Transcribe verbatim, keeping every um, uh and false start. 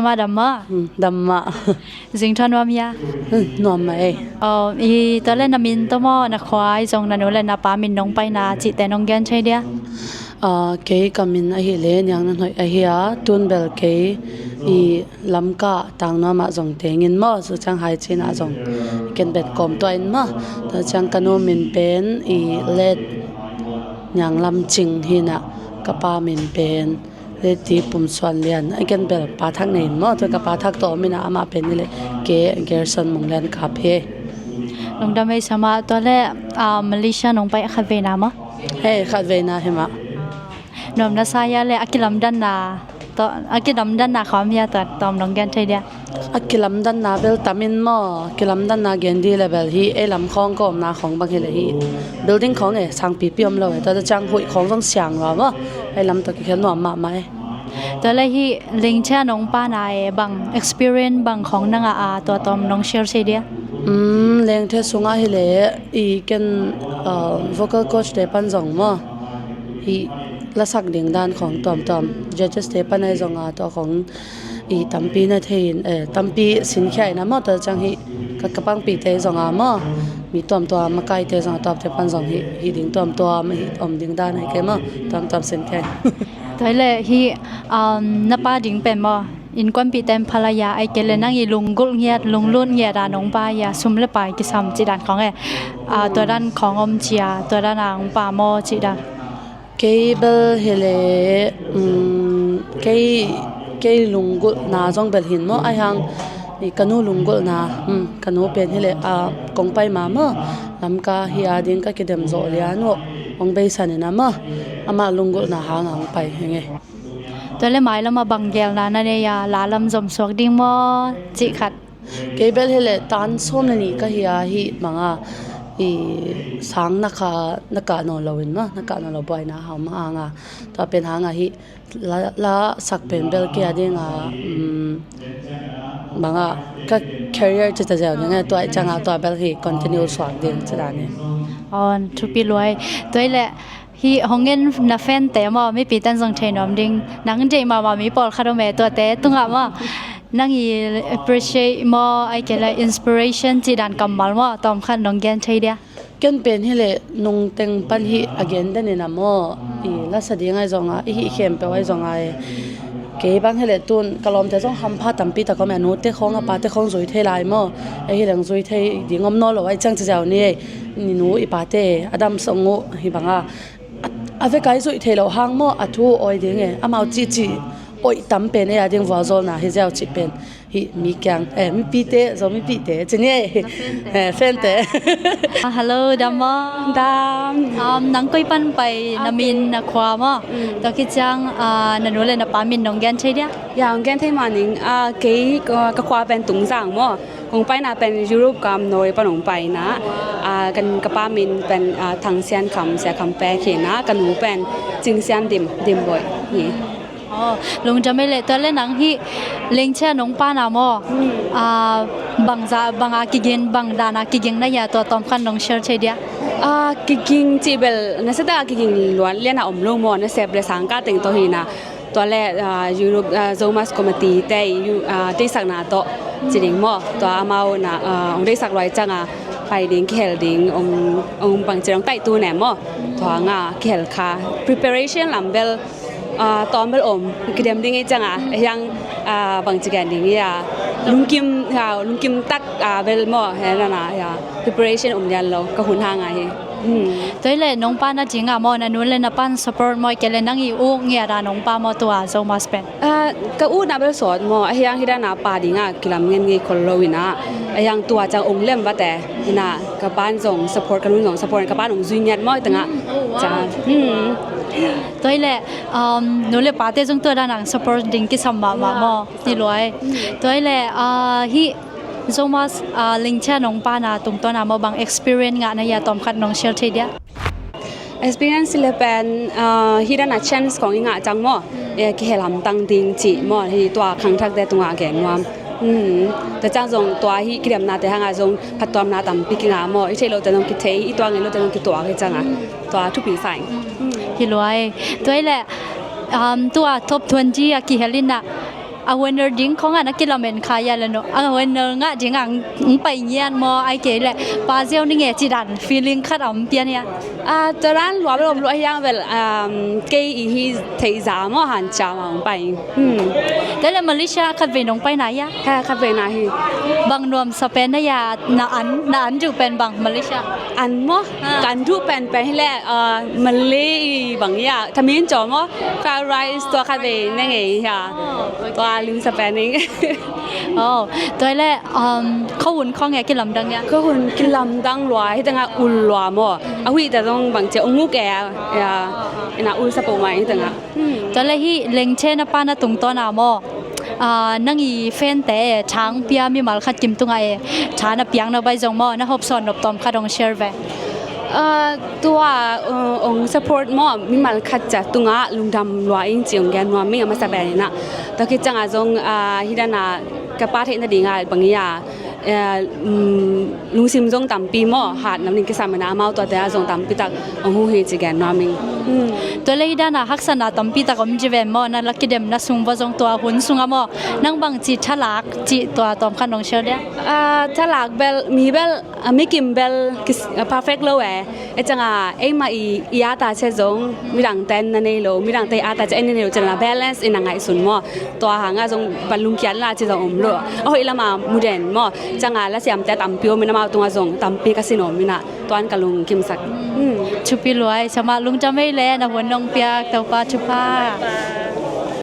Mah dam mah. Hmm, dam mah. Zing tha nuam hia? Hmm, nuam mah ei. Oh, i tua le na min tawh maw, na khua ahi zong na nu le na pa min nong paina cihte nong gen thei dia? Ah, kei ka min ahih leh Niang Na Hnoih ahi a, tun bel kei i Lamka Tangnuam ah zong tengin maw, Suchang Hai Chin ah zong ken bel kawm tuah in maw. Tua ciang ka nu min pen i Let Niang Lam Cing hi in ah, ka pa min pen Leti Pum Suan Lian. A ken bel pa thak nei in maw, tua ka pa thak tawh om in ah, amah pen hi leh kei Gerson Mung Lian Kap hi. Lungdam ei sa mah. Tua le, ah, Malaysia nong pai khat vei na maw? Hei, khat vei na hi mah. Nuam na sa hia le, a kilamdanna tawh, a kilamdanna khawm hia, tua tawm nong gen thei dia? A kilamdanna bel tam in maw, kilamdanna gen di le bel hi, ei lam khawng ka omna khawng bang hi le hi, building khawng e, sangpipi om lo e, tua ciang huih khawng zong siang lua maw, ei lam tawh kikhel nuam mahmah e. Tua le hi, Lingchia nong pana e, bang experience bang khawng na ngah a, tua tawm nong share thei dia? Um, Lengthe sungah hi le, i ken, uh, vocal coach te pan zong maw, hi lasak ding dan khawng tuamtuam, judges te pan ahi zong a, tua khawng i tampi na thei in, eh, tampi sinkhia in a maw, tua ciang hi ka, ka pangpihte zong a maw, mi tuamtuam, makaite zong a, tuamte pan zong hi, hi ding tuamtuam, hi om ding dan ahi kei maw, tuamtuam sinkhia in. Tua hi le hi, um, na pa ding pen maw, innkuanpihte in phalai a, ahih kei le nang i lunggulh ngiat, lunglut ngiat a nong pa hia, sum le pai kisam cih dan khawng e, ah, tua dan khawng om cia, tua dan a hong pa maw cih dan? Kei bel hi le, um, kei, kei lunggulhna zong bel hi in maw, ahi hang i ka nu lunggulhna, um, ka nu pen hi le, ah, kong pai ma maw, Lamka hi a ding ka kidem zawh lian uh, hong beisan in a maw, amah lunggulhna hang a hong pai hi ing e. Tua le mailam ah bang gelna na nei a, la lam zom suak ding maw cih khat? Kei bel hi le tan sawm le nih ka hi a, hi bang a, i sang na kah, na kah nawn lo in maw, na kah nawn lo buaina hau mah hang a, tua pen hang a hi la, lasak pen bel kei a ding a, um, bang a, ka career ci ta ziau ning e, tua ahih ciang a tua bel hi continue suak ding ci dan e. On, thupi lua e. Tua hi le hi hong en na fan te maw, mipite in zong thei nuam ding, nang deih mahmah mi pawlkhat om e, tuate tungah maw, nang i appreciate maw, ahih kei le inspiration cih dan kammal maw, tawmkhat nong gen thei dia? Ken pen hi le nungteng pan hi a gen den in a maw, i lasa ding ahi zong a, i hih khempeuh ahi zong a e. Kei bang hi le tun ka lawmte zong hampha tampi tak om e, a nute khawng a pate khawng zui thei lai maw, ei hi leng zui thei ding om nawn lo ahih ciang ci ziau ni e. I nu i pate a dam sung uh hi bang a, a, a vek a i zuih theih loh hang maw, a thu awi ding e, amau cihcih oih tam pen ei a ding vualzawlna hi ziau cih pen hi mi kiang, eh, mipite, Zomipite ci ni e, eh, fante. Ah, hello, dam maw? Dam. Um, nang koi pan pai, na min, na khua maw? Mm. Tua khit ciang, ah, na nu le na pa min nong gen thei dia? Ya, hong gen thei mah ning, ah, kei, ah, ka khua pen Tungzang maw. Kong paina pen Europe gam Norway pan hong paina. Ah, kan ka pa min pen, ah, Thang Sian Kham, Sia Kham Pek hi in a, ka nu pen Cing Sian Dim, Dim Boih hi. Oh, lungdam ei le. Tua le nang hi Lengchia nong pana maw? Hmm. Ah, bangzah, bang a kiging, bang dan a kiging na hia, tua tawmkhat nong share thei dia? Ah, kiging cih bel, na sa ta kiging luat lian a om lo maw, na sep le sang ka teng tawh hi in a. Tua le, ah, Europe, ah, Zomus Committee te, ah, deihsakna tawh ci ding maw. Tua amau na, ah, hong deihsak luai ciang a pai ding, kihel ding, hong, hong bangci dong taih tu ne maw. Tua hang a kihel kha. Preparation lam bel, ah, tawm bel om, kidem ding i ciang a, hiang, ah, bangci gen ding i a. Lungkim, ah, lungkim tak, ah, bel maw, he na na, ya. Preparation om lian lo, ka hun hang a hi. Hmm. Tua hi le nong pana ding a maw, na nu le na pan support maw, ahih kei le nang i ut ngiat a nong pa maw tua Zomus pen? Ah, ka utna bel sawt maw, ahi hang hi dan a pa ding a kilam ngen ngei khol lo in a, ahi hang tua ciang ong lem vate in a, ka pan zong support, ka nu zong support, ka pan ong zui ngiat maw, hi teng a. Hmm, oh, wow. Ciang, hmm. Tua hi le, um, nu le pate zong tua dan a support ding kisam mahmah maw, hi lua e. Tua hi le, ah, hi Zomus, ah, Lingchia nong pana tungtawn a maw, bang experience ngah na hia, tawmkhat nong share thei dia? Experience le pen, ah, hi dan a chance khawng i ngah ciang maw, eh, kihel hamtang ding cih maw, hi tua khangthakte tungah gen nuam. Hmm. Tua ciang zong tua hi kidemnate hang a zong phattuamna tampi kingah maw, i theih lote zong kithei, i tuak ngei lote zong kituak hi ciang a, tua thupi sa ing. Hi lua e. Tua hi le, um, tua top twenty a kihel in a, A winner ding khong ah na kilamen kha hia le no? A winner ngah ding ah hong pai ngiat maw, ahih kei leh pa ziau ning e cih dan feeling khat a om pian hia? A, tua dan lua bel om lua hi hang bel, um, kei i hih theih zah maw hanciam a hong pai. Hmm. Tua leh Malaysia khatvei nong pai na hia? Ha, khatvei na hi. Bang nuamsa pen na hia, na an, na an duh pen bang Malaysia? An maw? Ha. Ka an duh penpen hi leh, uh, Malay bang hia, thamin caw maw, fried rice tua khatvei ne ngei hia. Oh, okay. Tua limsa pen ing. Oh, tua leh, um, khuahun khong e kilamdang hia? Khuahun kilamdang lua, hi tengah ul lua maw. A huih ta zong bang ci a ung uk e, ya. Ina ul sa peuhmah hi tengah. Hmm. Tua leh hih Lengthe na pa na tungtawn a maw, ah, nang i fan te e, tha hong pia mimal khat kim tungah e, tha na piak na bai zong maw, na hopsawn nop tawm khat hong share ve. Ah, tua, uh, hong support maw, mimal khat ciat tungah lungdam lua ing ci hong gen nuam ing a masa pen in ah. Tua khit ciangah zong, ah, hi dan a ka pa theih nading ah bang hia, eh, um, lungsim zong tampi maw, hatna ding kisam in ah amau tuate ah zong tampi tak hong huh hi ci gen nuam ing. Hmm. Tua leh hi dan a haksatna tampi tak om ci ven maw, na la kidemna sung va zong tua hun sungah maw, nang bang ci thalak ci tua tawm khat hong share dia? Ah, thalak bel, mi bel, ah, mi kim bel kis-, ah, perfect lo e. E ciangah eimah i, i ata ciat zong midangte na nei lo, midangte i ata ciat ei na nei lo, ciangah balance in a ngaihsun maw. Tua hangah zong van lungkiat la ci zong om lo. A hoih lamah mu den maw. Ciangah lasiamte tampi om in amau tungah zong tampi ka sin om in ah tuan ka lungkimsak. Hmm. Thupi lua e, sa mah lungdam ei leh na hun nong piak, Topa thupha.